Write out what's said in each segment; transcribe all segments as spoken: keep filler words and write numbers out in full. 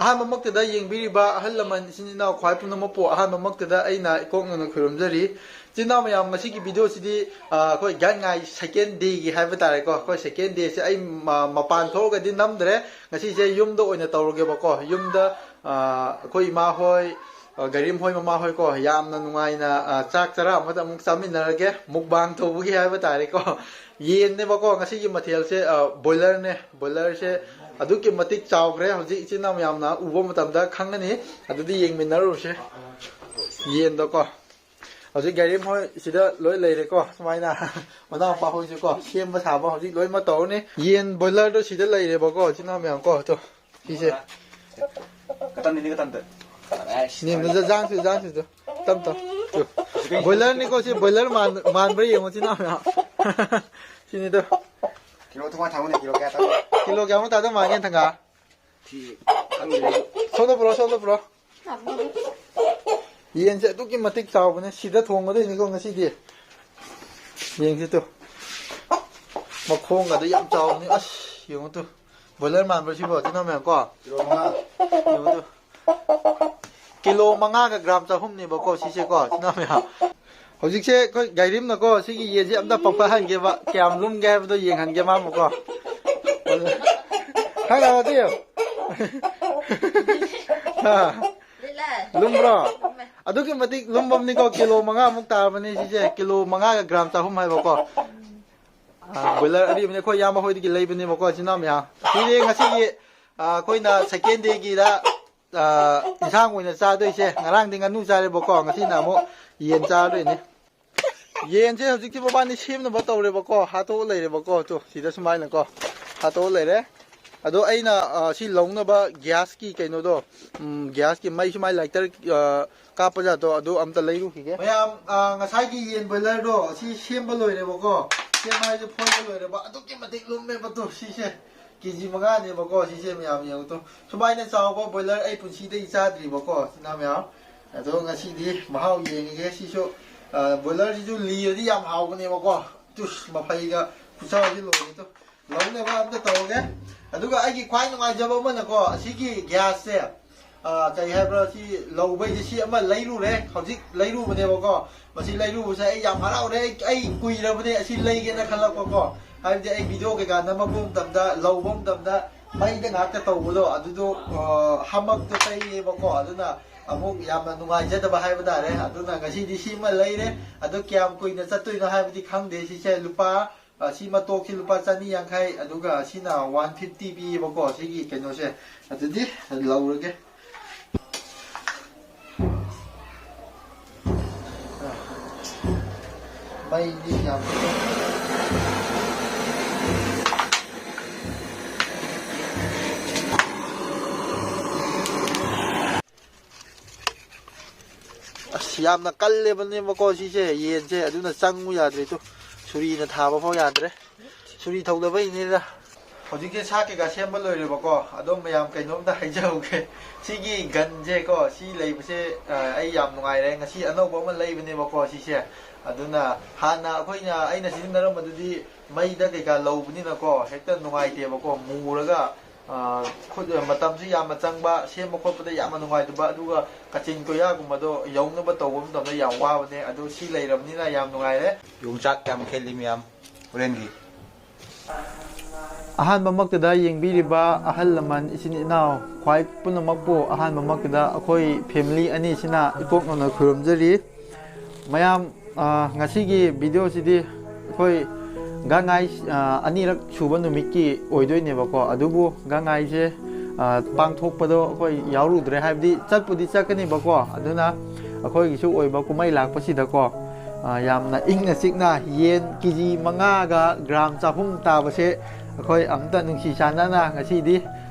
ꯑꯍꯥꯟꯕꯃꯛꯇꯗ ꯌꯦꯡꯕꯤꯔꯤꯕ ꯑꯍꯜ ꯂꯃꯟ, ꯏꯆꯤꯟ ꯏꯅꯥꯎ ꯈ꯭ꯋꯥꯏ ꯄꯨꯝꯅꯃꯛꯄꯨ ꯑꯍꯥꯟꯕꯃꯛꯇꯗ ꯑꯩꯅ ꯏꯀꯣꯛ ꯅꯧꯅ ꯈꯨꯔꯨꯝꯖꯔꯤ꯫ ꯏꯆꯤꯟ ꯏꯅꯥꯎ ꯃꯌꯥꯝ, ꯉꯁꯤꯒꯤ ꯚꯤꯗꯤꯑꯣꯁꯤꯗꯤ, ꯑ, ꯑꯩꯈꯣꯏ ꯒ꯭ꯌꯥꯟ ꯉꯥꯏ ꯁꯦꯀꯦꯟ ꯗꯦꯒꯤ ꯍꯥꯏꯕ ꯇꯥꯔꯦꯀꯣ꯫ ꯑꯩꯈꯣꯏ ꯁꯦꯀꯦꯟ ꯗꯦꯁꯦ ꯑꯩ ꯃ-, ꯃꯄꯥꯟ ꯊꯣꯛꯑꯒꯗꯤ ꯅꯝꯗ꯭ꯔꯦ꯫ ꯉꯁꯤꯁꯦ ꯌꯨꯝꯗ ꯑꯣꯏꯅ ꯇꯧꯔꯒꯦꯕꯀꯣ꯫ ꯌꯨꯝꯗ, ꯑ, ꯑꯩꯈꯣꯏ ꯏꯃꯥ ꯍꯣꯏ, ꯑ, ꯒꯥꯏꯔꯤꯝ ꯍꯣꯏ ꯃꯃꯥ ꯍꯣꯏꯀꯣ, ꯌꯥꯝꯅ ꯅꯨꯡꯉꯥꯏꯅ, ꯑ, ꯆꯥꯛ ꯆꯔꯥ ꯑꯃꯗ ꯑꯃꯨꯛ ꯆꯥꯃꯤꯟꯅꯔꯒꯦ꯫ ꯃꯨꯛꯕꯥꯡ ꯇꯧꯕꯒꯤ ꯍꯥꯏꯕ ꯇꯥꯔꯦꯀꯣ꯫ ꯌꯦꯟꯅꯦꯕꯀꯣ ꯉꯁꯤꯒꯤ ꯃꯊꯦꯜꯁꯦ, ꯑ, ꯕꯣꯏꯂꯔꯅꯦ꯫ ꯕꯣꯏꯂꯔꯁꯦ ꯑꯗꯨꯛꯀꯤ ꯃꯇꯤꯛ ꯆꯥꯎꯈ꯭ꯔꯦ꯫ ꯍꯧꯖꯤꯛ ꯏꯆꯤꯟ ꯏꯅꯥꯎ ꯃꯌꯥꯝꯅ ꯎꯕ ꯃꯇꯝꯗ ꯈꯪꯒꯅꯤ꯫ ꯑꯗꯨꯗꯤ ꯌꯦꯡꯃꯤꯟꯅꯔꯨꯔꯁꯦ ꯌꯦꯟꯗꯣꯀꯣ꯫ ꯍꯧꯖꯤꯛ ꯒꯥꯏꯔꯤꯝ ꯍꯣꯏ ꯁꯤꯗ ꯂꯣꯏ ꯂꯩꯔꯦꯀꯣ꯫ ꯁꯨꯃꯥꯏꯅ ꯃꯅꯥꯎꯄꯥ ꯍꯣꯏꯁꯨꯀꯣ, ꯁꯦꯝꯕ ꯁꯥꯕ ꯍꯧꯖꯤꯛ ꯂꯣꯏꯅꯃꯛ ꯇꯧꯔꯅꯤ꯫ ꯌꯦꯟ ꯕꯣꯏꯂꯔꯗꯣ ꯁꯤꯗ ꯂꯩꯔꯦꯕꯀꯣ, ꯏꯆꯤꯟ ꯏꯅꯥꯎ ꯃꯌꯥꯝ ꯀꯣ꯫ ꯇꯣ, ꯁꯤꯁꯦ꯫ ꯀꯇꯝꯅꯤ, ꯀꯇꯝꯗ꯫ ꯅꯦꯝꯅ ꯖꯥꯡꯁꯨ, ꯖꯥꯡꯁꯨ ꯇꯨ꯫ ꯇꯝ, ꯇꯝ꯫ ꯇꯨ꯫ ꯕꯣꯏꯂꯔꯅꯤꯀꯣ ꯁꯤ, ꯕꯣꯏꯂꯔ ꯃꯥꯟ-, ꯃꯥꯟꯕ꯭ꯔꯥ ꯌꯦꯡꯉꯣ, ꯏꯆꯤꯟ ꯏꯅꯥꯎ ꯃꯌꯥꯝ꯫ ꯁꯤꯅꯤꯗꯣ꯫ ꯀꯤꯂꯣ ꯊꯨꯝꯉꯥ ꯊꯥꯡꯉꯨꯅꯦ, ꯀꯤꯂꯣ ꯀꯌꯥ ꯇꯥꯒꯦ? ꯀꯤꯂꯣ ꯀꯌꯥꯃꯨꯛ ꯇꯥꯗꯧ ꯃꯥꯟꯒꯦ, ꯊꯪꯒꯥ? ꯁꯤ ꯈꯪꯗꯦ꯫ ꯁꯣꯝꯗ ꯄꯨꯔꯛꯑꯣ, ꯁꯣꯝꯗ ꯄꯨꯔꯛꯑꯣ꯫ ꯌꯦꯟꯁꯦ ꯑꯗꯨꯛꯀꯤ ꯃꯇꯤꯛ ꯆꯥꯎꯕꯅꯦ꯫ ꯁꯤꯗ ꯊꯣꯡꯒꯗꯣꯏꯅꯤꯀꯣ ꯉꯁꯤꯗꯤ꯫ ꯌꯦꯡꯁꯤ ꯇꯨ꯫ ꯃꯈꯣꯡꯒꯗꯣ ꯌꯥꯝ ꯆꯥꯎꯕꯅꯤ꯫ ꯑꯁ, ꯌꯦꯡꯉꯨ ꯇꯨ꯫ ꯕꯣꯏꯂꯔ ꯃꯥꯟꯕ꯭ꯔꯣ ꯁꯤꯕꯣ, ꯏꯆꯤꯟ ꯏꯅꯥꯎ ꯃꯌꯥꯝ ꯀꯣ? ꯀꯤꯂꯣ ꯃꯉꯥ꯫ ꯌꯦꯡꯉꯨ ꯇꯨ꯫ ꯀꯤꯂꯣ ꯃꯉꯥꯒ ꯒ꯭ꯔꯥꯝ ꯆꯍꯨꯝꯅꯦꯕꯀꯣ ꯁꯤꯁꯦꯀꯣ, ꯏꯆꯤꯟ ꯏꯅꯥꯎ ꯃꯌꯥꯝ꯫ ꯍꯧꯖꯤꯛꯁꯦ ꯑꯩꯈꯣꯏ ꯒꯥꯏꯔꯤꯝꯅꯀꯣ ꯁꯤꯒꯤ ꯌꯦꯟꯁꯦ ꯑꯝꯇ ꯄꯛꯄꯍꯟꯒꯦꯕ, ꯀꯌꯥꯝ ꯂꯨꯝꯒꯦ ꯍꯥꯏꯕꯗꯣ ꯌꯦꯡꯍꯟꯒꯦ ꯃꯥꯕꯨꯀꯣ꯫ ꯈꯪꯉꯕꯗꯤ? ꯍꯥ? ꯂꯨꯝꯕ꯭ꯔꯣ? ꯑꯗꯨꯛꯀꯤ ꯃꯇꯤꯛ ꯂꯨꯝꯕꯅꯤꯀꯣ, ꯀꯤꯂꯣ ꯃꯉꯥꯃꯨꯛ ꯇꯥꯔꯕꯅꯤ ꯁꯤꯁꯦ, ꯀꯤꯂꯣ ꯃꯉꯥꯒ ꯒ꯭ꯔꯥꯝ ꯆꯍꯨꯝ ꯍꯥꯏꯕꯀꯣ꯫ ꯑ, ꯕꯣꯏꯂꯔ ꯑꯔꯤꯕꯅꯤ, ꯑꯩꯈꯣꯏ ꯏꯌꯥꯝꯕ ꯍꯣꯏꯗꯒꯤ ꯂꯩꯕꯅꯦꯕꯀꯣ, ꯏꯆꯤꯟ ꯏꯅꯥꯎ ꯃꯌꯥꯝ꯫ ꯁꯤꯗꯤ ꯉꯁꯤꯒꯤ, ꯑ, ꯑꯩꯈꯣꯏꯅ ꯁꯦꯀꯦꯟ ꯗꯦꯒꯤꯗ, ꯑ, ꯏꯟꯁꯥꯡ ꯑꯣꯏꯅ ꯆꯥꯗꯣꯏꯁꯦ꯫ ꯉꯔꯥꯡꯗꯤ ꯉꯥꯅꯨ ꯆꯥꯔꯦꯕꯀꯣ, ꯉꯁꯤꯅ ꯑꯃꯨꯛ ꯌꯦꯟ ꯆꯥꯗꯣꯏꯅꯤ꯫ ꯌꯦꯟꯁꯦ ꯍꯧꯖꯤꯛꯇꯤ ꯃꯕꯥꯅꯤ ꯁꯦꯝꯅꯕ ꯇꯧꯔꯦꯕꯀꯣ, ꯍꯥꯠꯇꯣꯛꯑ ꯂꯩꯔꯦꯕꯀꯣ꯫ ꯇꯨ, ꯁꯤꯗ ꯁꯨꯃꯥꯏꯅꯀꯣ ꯍꯥꯠꯇꯣꯛꯑ ꯂꯩꯔꯦ꯫ ꯑꯗꯣ ꯑꯩꯅ, ꯑ, ꯁꯤ ꯂꯧꯅꯕ ꯒ꯭ꯌꯥꯁꯀꯤ ꯀꯩꯅꯣꯗꯣ, ꯎꯝ, ꯒ꯭ꯌꯥꯁꯀꯤ ꯃꯩ ꯁꯨꯃꯥꯏꯅ ꯂꯥꯏꯇꯔ, ꯑ, ꯀꯥꯞꯄ ꯖꯥꯠꯇꯣ, ꯑꯗꯨ ꯑꯝꯇ ꯂꯩꯔꯨꯈꯤꯒꯦ꯫ ꯃꯌꯥꯝ, ꯑ, ꯉꯁꯥꯏꯒꯤ ꯌꯦꯟ ꯕꯣꯏꯂꯔꯗꯣ ꯑꯁꯤ ꯁꯦꯝꯕ ꯂꯣꯏꯔꯦꯕꯀꯣ꯫ ꯁꯦꯝꯕ ꯍꯥꯏꯁꯦ ꯐꯣꯏꯕ ꯂꯣꯏꯔꯦꯕ꯫ ꯑꯗꯨꯛꯀꯤ ꯃꯇꯤꯛ ꯂꯨꯝꯃꯦꯕ ꯇꯨ ꯁꯤꯁꯦ꯫ ꯀꯦ ꯖꯤ ꯃꯉꯥꯅꯦꯕꯀꯣ ꯁꯤꯁꯦ, ꯃꯌꯥꯝ ꯌꯦꯡꯉꯨ ꯇꯨ꯫ ꯁꯨꯃꯥꯏꯅ ꯆꯥꯎꯕ ꯕꯣꯏꯂꯔ ꯑꯩ ꯄꯨꯟꯁꯤꯗ ꯑꯩ ꯆꯥꯗ꯭ꯔꯤꯕꯀꯣ, ꯏꯆꯤꯟ ꯏꯅꯥꯎ ꯃꯌꯥꯝ꯫ ꯑꯗꯣ ꯉꯁꯤꯗꯤ ꯃꯍꯥꯎ ꯌꯦꯡꯉꯒꯦ ꯁꯤꯁꯨ꯫ ꯑ, ꯕꯣꯏꯂꯔꯁꯤꯁꯨ ꯂꯤꯔꯗꯤ ꯌꯥꯝ ꯍꯥꯎꯕꯅꯦꯕꯀꯣ꯫ ꯇꯨꯁ, ꯃꯐꯩꯒ ꯈꯨꯆꯥꯎꯁꯤ ꯂꯣꯏꯔꯦ ꯇꯨ꯫ ꯂꯧꯅꯕ ꯑꯝꯇ ꯇꯧꯔꯒꯦ꯫ ꯑꯗꯨꯒ ꯑꯩꯒꯤ ꯈ꯭ꯋꯥꯏ ꯅꯨꯡꯉꯥꯏꯖꯕ ꯑꯃꯅꯀꯣ, ꯑꯁꯤꯒꯤ ꯒ꯭ꯌꯥꯁꯁꯦ, ꯑ, ꯀꯩ ꯍꯥꯏꯕ꯭ꯔꯥ, ꯁꯤ ꯂꯧꯕꯩꯁꯦ ꯁꯤ ꯑꯃ ꯂꯩꯔꯨꯔꯦ, ꯍꯧꯖꯤꯛ ꯂꯩꯔꯨꯕꯅꯦꯕꯀꯣ꯫ ꯃꯁꯤ ꯂꯩꯔꯨꯕꯁꯦ ꯑꯩ ꯌꯥꯝ ꯍꯔꯥꯎꯔꯦ꯫ ꯑꯩ, ꯑꯩ ꯀꯨꯏꯔꯕꯅꯦ ꯑꯁꯤ ꯂꯩꯒꯦꯅ ꯈꯜꯂꯛꯄꯀꯣ, ꯍꯥꯏꯕꯗꯤ ꯑꯩ ꯚꯤꯗꯤꯑꯣ ꯀꯩꯀꯥ ꯅꯝꯃꯛꯄ ꯃꯇꯝꯗ, ꯂꯧꯕ ꯃꯇꯝꯗ ꯃꯩꯗ ꯉꯥꯛꯇ ꯇꯧꯕꯗꯣ, ꯑꯗꯨꯗꯣ, ꯑ, ꯍꯝꯃꯛꯇ ꯇꯩꯌꯦꯕꯀꯣ, ꯑꯗꯨꯅ ꯑꯃꯨꯛ ꯌꯥꯝꯅ ꯅꯨꯡꯉꯥꯏꯖꯗꯕ ꯍꯥꯏꯕ ꯇꯥꯔꯦ꯫ ꯑꯗꯨꯅ ꯉꯁꯤꯗꯤ ꯁꯤꯃ ꯂꯩꯔꯦ꯫ ꯑꯗꯣ ꯀꯌꯥꯝ ꯀꯨꯏꯅ ꯆꯠꯇꯣꯏꯅꯣ ꯍꯥꯏꯕꯗꯤ ꯈꯪꯗꯦ꯫ ꯁꯤꯁꯦ ꯂꯨꯄꯥ, ꯑ, ꯁꯤ ꯃꯇꯣꯛꯁꯤ ꯂꯨꯄꯥ ꯆꯅꯤ ꯌꯥꯡꯈꯩ, ꯑꯗꯨꯒ ꯁꯤꯅ ꯋꯥꯟ ꯐꯤꯐꯇꯤ ꯄꯤꯌꯦꯕꯀꯣ, ꯁꯤꯒꯤ ꯀꯩꯅꯣꯁꯦ꯫ ꯑꯗꯨꯗꯤ ꯂꯧꯔꯒꯦ꯫ ꯃꯩꯗꯤ ꯌꯥꯝ ꯑꯁ, ꯌꯥꯝꯅ ꯀꯜꯂꯦꯕꯅꯦꯕꯀꯣ ꯁꯤꯁꯦ, ꯌꯦꯟꯁꯦ, ꯑꯗꯨꯅ ꯆꯪꯉꯨ ꯌꯥꯗ꯭ꯔꯦ꯫ ꯇꯨ, ꯁꯨꯔꯤꯅ ꯊꯥꯕ ꯐꯥꯎ ꯌꯥꯗ꯭ꯔꯦ꯫ ꯁꯨꯔꯤ ꯊꯧꯗꯕꯩꯅꯤꯗ꯫ ꯍꯧꯖꯤꯛꯁꯦ ꯁꯥ ꯀꯩꯀꯥ ꯁꯦꯝꯕ ꯂꯣꯏꯔꯦꯕꯀꯣ꯫ ꯑꯗꯣ ꯃꯌꯥꯝ ꯀꯩꯅꯣꯝꯇ ꯍꯥꯏꯖꯍꯧꯒꯦ꯫ ꯁꯤꯒꯤ ꯒꯟꯁꯦꯀꯣ, ꯁꯤ ꯂꯩꯕꯁꯦ, ꯑ, ꯑꯩ ꯌꯥꯝ ꯅꯨꯡꯉꯥꯏꯔꯦ꯫ ꯉꯁꯤ ꯑꯅꯧꯕ ꯑꯃ ꯂꯩꯕꯅꯦꯕꯀꯣ ꯁꯤꯁꯦ꯫ ꯑꯗꯨꯅ ꯍꯥꯟꯅ ꯑꯩꯈꯣꯏꯅ, ꯑꯩꯅ ꯁꯤꯖꯤꯟꯅꯔꯝꯕꯗꯨꯗꯤ ꯃꯩꯗ ꯀꯩꯀꯥ ꯂꯧꯕꯅꯤꯅꯀꯣ, ꯍꯦꯛꯇ ꯅꯨꯡꯉꯥꯏꯇꯦꯕꯀꯣ꯫ ꯃꯨꯔꯒ, ꯑ, ꯈꯨꯠ, ꯃꯇꯝꯁꯨ ꯌꯥꯝꯅ ꯆꯪꯕ, ꯁꯦꯝꯕ ꯈꯣꯠꯄꯗ ꯌꯥꯝꯅ ꯅꯨꯡꯉꯥꯏꯇꯕ, ꯑꯗꯨꯒ ꯀꯥꯆꯤꯟ ꯀꯣꯏꯌꯥꯒꯨꯝꯕꯗꯣ ꯌꯧꯅꯕ ꯇꯧꯕ ꯃꯇꯝꯗ ꯌꯥꯝ ꯋꯥꯕꯅꯦ꯫ ꯑꯗꯨ ꯁꯤ ꯂꯩꯔꯕꯅꯤꯅ ꯌꯥꯝ ꯅꯨꯡꯉꯥꯏꯔꯦ꯫ ꯌꯣꯡꯆꯥꯛ ꯀꯌꯥꯝ ꯈꯦꯠꯂꯤ ꯃꯌꯥꯝ ꯍꯣꯔꯦꯟꯒꯤ꯫ ꯑꯍꯥꯟꯕꯃꯛꯇꯗ ꯌꯦꯡꯕꯤꯔꯤꯕ ꯑꯍꯜ ꯂꯃꯟ, ꯏꯆꯤꯟ ꯏꯅꯥꯎ, ꯈ꯭ꯋꯥꯏ ꯄꯨꯝꯅꯃꯛꯄꯨ ꯑꯍꯥꯟꯕꯃꯛꯇꯗ ꯑꯩꯈꯣꯏ ꯐꯦꯃꯤꯂꯤ ꯑꯅꯤꯁꯤꯅ ꯏꯀꯣꯛ ꯅꯧꯅ ꯈꯨꯔꯨꯝꯖꯔꯤ꯫ ꯃꯌꯥꯝ, ꯑ, ꯉꯁꯤꯒꯤ ꯚꯤꯗꯤꯑꯣꯁꯤꯗꯤ ꯑꯩꯈꯣꯏ ꯒꯥꯡꯉꯥꯏ, ꯑ, ꯑꯅꯤꯔꯛ ꯁꯨꯕ ꯅꯨꯃꯤꯠꯀꯤ ꯑꯣꯏꯗꯣꯏꯅꯦꯕꯀꯣ꯫ ꯑꯗꯨꯕꯨ ꯒꯥꯡꯉꯥꯏꯁꯦ, ꯑ, ꯄꯥꯡꯊꯣꯛꯄꯗꯣ ꯑꯩꯈꯣꯏ ꯌꯥꯎꯔꯨꯗ꯭ꯔꯦ, ꯍꯥꯏꯕꯗꯤ ꯆꯠꯄꯨꯗꯤ ꯆꯠꯀꯅꯤꯕꯀꯣ꯫ ꯑꯗꯨꯅ ꯑꯩꯈꯣꯏꯒꯤꯁꯨ ꯑꯣꯏꯕ ꯀꯨꯝꯍꯩ ꯂꯥꯛꯄꯁꯤꯗꯀꯣ, ꯑ, ꯌꯥꯝꯅ ꯏꯪꯅ ꯆꯤꯛꯅ ꯌꯦꯟ ꯀꯦ ꯖꯤ ꯃꯉꯥꯒ ꯒ꯭ꯔꯥꯝ ꯆꯍꯨꯝ ꯇꯥꯕꯁꯦ ꯑꯩꯈꯣꯏ ꯑꯝꯇ ꯅꯨꯡꯁꯤ ꯆꯥꯟꯅꯅ ꯉꯁꯤꯗꯤ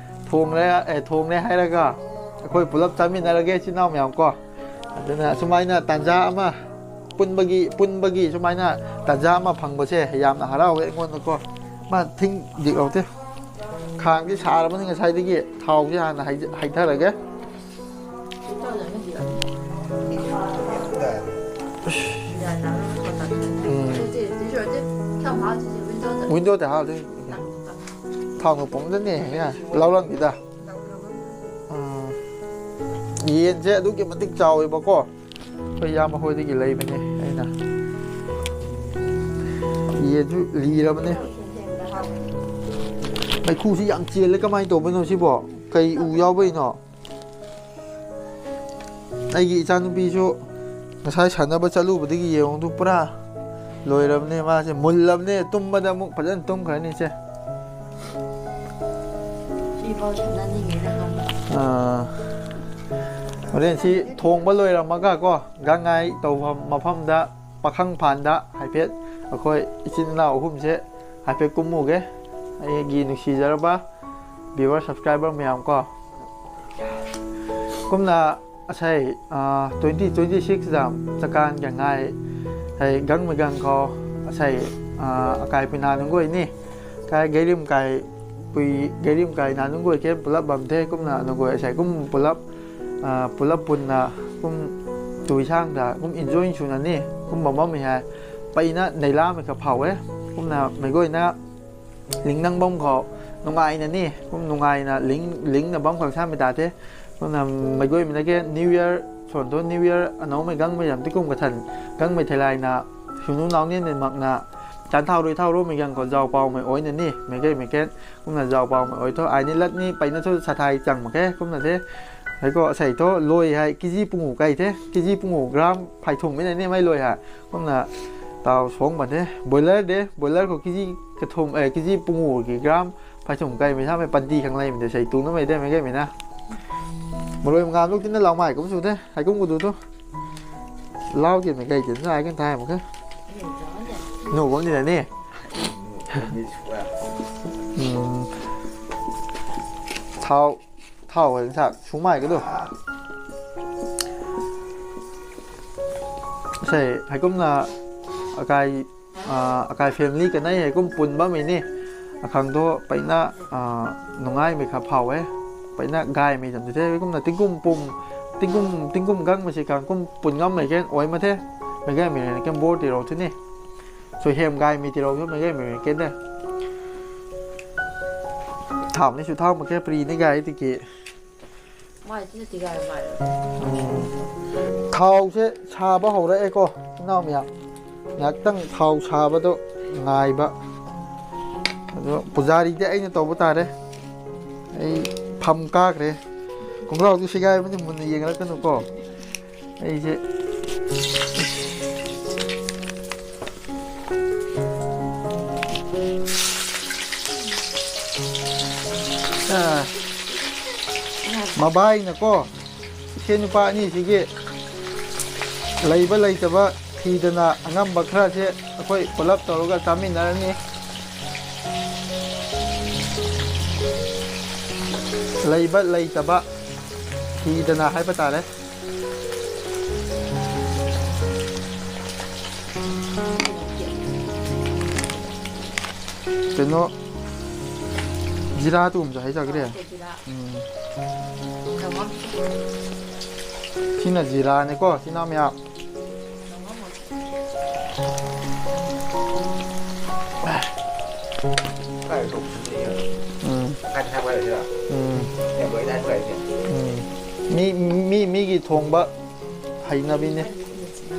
ꯊꯣꯡꯂꯦ, ꯑꯦ, ꯊꯣꯡꯂꯦ ꯍꯥꯏꯔꯒ ꯑꯩꯈꯣꯏ ꯄꯨꯂꯞ ꯆꯥꯃꯤꯟꯅꯔꯒꯦ, ꯏꯆꯤꯟ ꯏꯅꯥꯎ ꯃꯌꯥꯝ ꯀꯣ꯫ ꯑꯗꯨꯅ ꯑꯁꯨꯃꯥꯏꯅ ꯇꯥꯟꯖꯥ ꯑꯃ ꯄꯨꯟꯕꯒꯤ, ꯄꯨꯟꯕꯒꯤ ꯁꯨꯃꯥꯏꯅ ꯇꯥꯟꯖꯥ ꯑꯃ ꯐꯪꯕꯁꯦ ꯌꯥꯝꯅ ꯍꯔꯥꯎꯋꯦ ꯑꯩꯉꯣꯟꯗꯀꯣ꯫ ꯃꯥ ꯊꯤꯡ ꯗꯤꯛ ꯂꯧꯇꯦ꯫ ꯈꯥꯡꯗꯤ ꯁꯥꯔꯕꯅꯤ ꯉꯁꯥꯏꯗꯒꯤ, ꯊꯥꯎꯁꯤ ꯍꯥꯟꯅ ꯍꯩꯖ-, ꯍꯩꯊꯔꯒꯦ꯫ ꯎꯝ꯫ ꯋꯤꯟꯗꯣꯗ ꯍꯥꯞꯇꯣꯏ꯫ ꯊꯥꯎꯅ ꯄꯨꯡꯗꯅꯦ ꯂꯧꯔꯝꯈꯤꯗ꯫ ꯎꯝ꯫ ꯌꯦꯟꯁꯦ ꯑꯗꯨꯛꯀꯤ ꯃꯇꯤꯛ ꯆꯥꯎꯋꯦꯕꯀꯣ꯫ ꯑꯩꯈꯣꯏ ꯏꯌꯥꯝꯕ ꯍꯣꯏꯗꯒꯤ ꯂꯩꯕꯅꯦ ꯑꯩꯅ꯫ ꯌꯦꯟꯁꯨ ꯂꯤꯔꯕꯅꯦ꯫ ꯃꯩꯈꯨꯁꯤ ꯌꯥꯝ ꯆꯦꯜꯂꯦ, ꯀꯃꯥꯏꯅ ꯇꯧꯕꯅꯣ ꯁꯤꯕꯣ? ꯀꯩ ꯎ ꯌꯥꯎꯕꯩꯅꯣ? ꯑꯩꯒꯤ ꯏꯆꯥꯅꯨꯄꯤꯁꯨ ꯉꯁꯥꯏ ꯁꯥꯟꯅꯕ ꯆꯠꯂꯨꯕꯗꯒꯤ ꯌꯦꯡꯉꯨꯗꯨ ꯄꯨꯔꯥ ꯂꯣꯏꯔꯕꯅꯦ꯫ ꯃꯥꯁꯦ ꯃꯨꯜꯂꯕꯅꯦ, ꯇꯨꯝꯕꯗ ꯑꯃꯨꯛ ꯐꯖꯅ ꯇꯨꯝꯈ꯭ꯔꯅꯤ ꯏꯆꯦ꯫ ꯁꯤꯐꯥꯎ ꯁꯥꯟꯅꯅꯤꯡꯉꯦꯅ ꯈꯪꯕ꯫ ꯑꯥ, ꯍꯣꯔꯦꯟ ꯁꯤ ꯊꯣꯡꯕ ꯂꯣꯏꯔꯝꯃꯒ ꯀꯣ, ꯒꯥꯡꯉꯥꯏ ꯇꯧꯐꯝ ꯃꯐꯝꯗ, ꯄꯥꯈꯪ ꯐꯥꯟꯗ ꯍꯥꯏꯐꯦꯠ ꯑꯩꯈꯣꯏ ꯏꯆꯤꯟ ꯏꯅꯥꯎ ꯑꯍꯨꯝꯁꯦ ꯍꯥꯏꯐꯦꯠ ꯀꯨꯝꯃꯨꯒꯦ꯫ ꯑꯩꯒꯤ ꯅꯨꯡꯁꯤꯖꯔꯕ viewer subscriber ꯃꯌꯥꯝ ꯀꯣ, ꯀꯨꯝꯅ ꯑꯁꯩ, ꯑ, twenty twenty six ꯗ ꯆꯀꯥꯟ ꯒꯥꯡꯉꯥꯏ ꯍꯩ ꯒꯪ ꯃꯩꯒꯪ ꯈꯣ ꯑꯁꯩ, ꯑ, ꯑꯀꯥꯏ ꯄꯤꯅꯥ ꯅꯨꯡꯒꯣꯏꯅꯤ꯫ ꯀꯥꯏ ꯒꯩꯔꯤꯝ ꯀꯥꯏ ꯄꯨꯏ ꯒꯩꯔꯤꯝ ꯀꯥꯏ ꯅꯥ ꯅꯨꯡꯒꯣꯏ ꯀꯦ ꯄꯨꯂꯞ ꯕꯝꯊꯦ ꯀꯨꯝꯅ ꯅꯨꯡꯒꯣꯏ ꯑꯁꯩ ꯀꯨꯝ ꯄꯨꯂꯞ, ꯑ, ꯄꯨꯂꯞ ꯄꯨꯟꯅ ꯀꯨꯝ ꯇꯨꯏꯁꯥꯡꯗ ꯀꯨꯝ enjoy ꯁꯨꯅꯅꯤ꯫ ꯀꯨꯝ ꯕꯝꯕꯝ ꯍꯥꯏ ꯄꯩꯅ ꯅꯩꯂꯥ ꯃꯩ ꯈ ꯐꯥꯎꯋꯦ꯫ ꯀꯨꯝꯅ ꯃꯩꯒꯣꯏꯅ ꯂꯤꯡꯅꯪꯕꯝ ꯈꯣ ꯅꯨꯡꯉꯥꯏꯅꯅꯤ꯫ ꯀꯨꯝ ꯅꯨꯡꯉꯥꯏꯅ ꯂꯤꯡ-, ꯂꯤꯡꯅꯕꯝ ꯈꯛ ꯁꯥꯃꯤ ꯇꯥꯇꯦ꯫ ꯀꯨꯝꯅ ꯃꯩꯒꯣꯏ ꯃꯤꯅꯒꯦ New Year ꯁꯣꯟꯗꯣ New Year ꯑꯅꯧꯃꯩ ꯒꯪꯃꯩ ꯌꯥꯝ ꯇꯤꯀꯨꯝ ꯀꯊꯟ ꯒꯪꯃꯩ ꯊꯦꯂꯥꯏꯅ ꯁꯨꯅꯨ ꯅꯥꯎꯅꯦꯟ ꯃꯛꯅ ꯆꯥꯟꯊꯥꯎꯔꯣꯏ ꯊꯥꯎꯔꯣ ꯃꯩꯒꯪ ꯈꯣ ꯖꯥꯎ ꯄꯥꯎꯃꯩ ꯑꯣꯏꯅꯅꯤ꯫ ꯃꯩꯒꯩ ꯃꯩꯀꯦꯟ ꯀꯨꯝꯅ ꯖꯥꯎ ꯄꯥꯎꯃꯩ ꯑꯣꯏꯊꯣ ꯑꯥꯏꯅꯤ ꯂꯠꯅꯤ ꯄꯩꯅ ꯊꯣ ꯁꯥꯊꯥꯏ ꯆꯪꯃꯈꯦ꯫ ꯀꯨꯝꯅ ꯊꯦ ꯍꯩꯀꯣ ꯑꯁꯩꯊꯣ ꯂꯣꯏ ꯍꯥꯏ ꯀꯦꯖꯤ ꯄꯨꯡꯉꯨ ꯀꯩ ꯊꯦ ꯀꯦꯖꯤ ꯄꯨꯡꯉꯨ ꯒ꯭ꯔꯥꯝ ꯐꯥꯏꯊꯨꯝ ꯃꯤꯅꯅꯤ ꯃꯩ ꯂꯣꯏ ꯍꯥꯏ꯫ ꯀꯨꯝꯅ ꯇꯥꯎ ꯁꯣꯡꯕꯅꯦ꯫ ꯕꯣꯏꯂꯔ ꯗꯦ, ꯕꯣꯏꯂꯔ ꯈꯣ ꯀꯦꯖꯤ ꯀꯊꯨꯝ, ꯑꯦ, ꯀꯦꯖꯤ ꯄꯨꯡꯉꯨꯒꯤ ꯒ꯭ꯔꯥꯝ ꯐꯥꯏꯊꯨꯝ ꯀꯥꯏ ꯃꯩꯁꯥ ꯃꯩ ꯄꯟꯇꯤ ꯈꯪ ꯂꯩꯃꯤꯗ ꯁꯩ ꯇꯨꯅ ꯃꯩꯗ ꯃꯩ ꯀꯩꯃꯤꯅ꯫ ꯃꯔꯣꯏ ꯃꯉꯥ ꯂꯣꯛꯇꯤꯅ ꯂꯥꯎ ꯃꯥꯏ ꯀꯨꯝ ꯁꯨꯗꯦ꯫ ꯍꯥꯏ ꯀꯨꯝ ꯀꯨꯗꯨꯗꯣ꯫ ꯂꯥꯎ ꯀꯦ ꯃꯩ ꯀꯩ ꯇꯤꯟ ꯁꯥꯏ ꯀꯦꯟ ꯊꯥꯏ ꯃꯈꯦ꯫ ꯅꯣ ꯀꯨꯝ ꯅꯤꯅꯅꯦ꯫ ꯎꯝ꯫ ꯊꯥꯎ ꯊꯥꯎ ꯍꯦꯟ ꯁꯥꯛ ꯁꯨꯃꯥꯏꯒꯗꯣ꯫ ꯁꯦ, ꯍꯩꯀꯨꯝꯅ ꯑꯀꯥꯏ, ꯑ, ꯑꯀꯥꯏ family ꯀꯅꯩ ꯍꯩꯀꯨꯝ ꯄꯨꯟꯕ ꯃꯤꯅꯤ꯫ ꯑꯈꯪꯗꯣ ꯄꯩꯅ, ꯑ, ꯅꯨꯡꯉꯥꯏ ꯃꯤ ꯈꯔ ꯐꯥꯎꯋꯦ꯫ ꯄꯩꯅ ꯒꯥꯏ ꯃꯤ ꯇꯝꯗꯨ ꯊꯦ ꯍꯩꯀꯨꯝꯅ ꯇꯤꯡꯀꯨꯝ ꯄꯨꯝ, ꯇꯤꯡꯀꯨꯝ, ꯇꯤꯡꯀꯨꯝ ꯒꯪ ꯃꯁꯤ ꯀꯥꯡꯀꯨꯝ ꯄꯨꯟ ꯉꯝ ꯃꯩꯀꯦꯟ ꯑꯣꯏ ꯃꯊꯦ꯫ ꯃꯩꯀꯦꯟ ꯃꯤ ꯀꯦꯟ ꯕꯣꯔ ꯇꯤꯔꯧ ꯊꯤꯅꯤ꯫ ꯁꯣꯏꯍꯦꯝ ꯒꯥꯏ ꯃꯤ ꯇꯤꯔꯧ ꯊꯤꯅꯤ ꯃꯩꯀꯦꯟ ꯃꯤ ꯀꯦꯟꯗꯦ꯫ ꯊꯥꯎꯅꯤ ꯁꯨ ꯊꯥꯎ ꯃꯈꯩ ꯄ꯭ꯔꯤꯅꯤ ꯒꯥꯏ ꯇꯤꯀꯦ꯫ ꯃꯥꯏꯁꯤꯅ ꯇꯤꯒꯥꯏ ꯃꯥꯜꯂꯦ꯫ ꯎꯝ꯫ ꯊꯥꯎꯁꯦ ꯁꯥꯕ ꯍꯧꯔꯛꯑꯦꯀꯣ, ꯏꯅꯥꯎ ꯃꯌꯥꯝ꯫ ꯉꯥꯏꯍꯥꯛꯇꯪ ꯊꯥꯎ ꯁꯥꯕꯗꯣ ꯉꯥꯏꯕ꯫ ꯑꯗꯣ ꯄꯨꯖꯥꯔꯤꯗꯤ ꯑꯩꯅ ꯇꯧꯕ ꯇꯥꯔꯦ꯫ ꯑꯩ ꯐꯝ ꯀꯥꯈ꯭ꯔꯦ꯫ ꯈꯣꯡꯒ꯭ꯔꯥꯎꯗꯨ ꯁꯦꯒꯥꯏꯕꯅꯤ, ꯃꯨꯟꯅ ꯌꯦꯡꯂꯛꯀꯅꯨꯀꯣ꯫ ꯑꯩꯁꯦ ꯑꯥ, ꯃꯕꯥꯏꯅꯀꯣ, ꯏꯁꯦ ꯅꯨꯄꯥ ꯑꯅꯤꯁꯤꯒꯤ ꯂꯩꯕ ꯂꯩꯇꯕ ꯊꯤꯗꯅ ꯑꯉꯝꯕ ꯈꯔꯁꯦ ꯑꯩꯈꯣꯏ ꯄꯨꯂꯞ ꯇꯧꯔꯒ ꯆꯥꯃꯤꯟꯅꯔꯅꯤ꯫ ꯂꯩꯕ ꯂꯩꯇꯕ ꯊꯤꯗꯅ ꯍꯥꯏꯕ ꯇꯥꯔꯦ꯫ ꯀꯩꯅꯣ, ꯖꯤꯔꯥ ꯇꯨꯝꯁꯨ ꯍꯥꯏꯖꯈ꯭ꯔꯦ꯫ ꯎꯝ꯫ ꯁꯤꯅ ꯖꯤꯔꯥꯅꯤꯀꯣ, ꯁꯤꯅ ꯃꯌꯥꯝ꯫ ꯎꯝ꯫ ꯎꯝ꯫ ꯃꯤ, ꯃꯤ, ꯃꯤꯒꯤ ꯊꯣꯡꯕ ꯍꯩꯅꯕꯤꯅꯦ꯫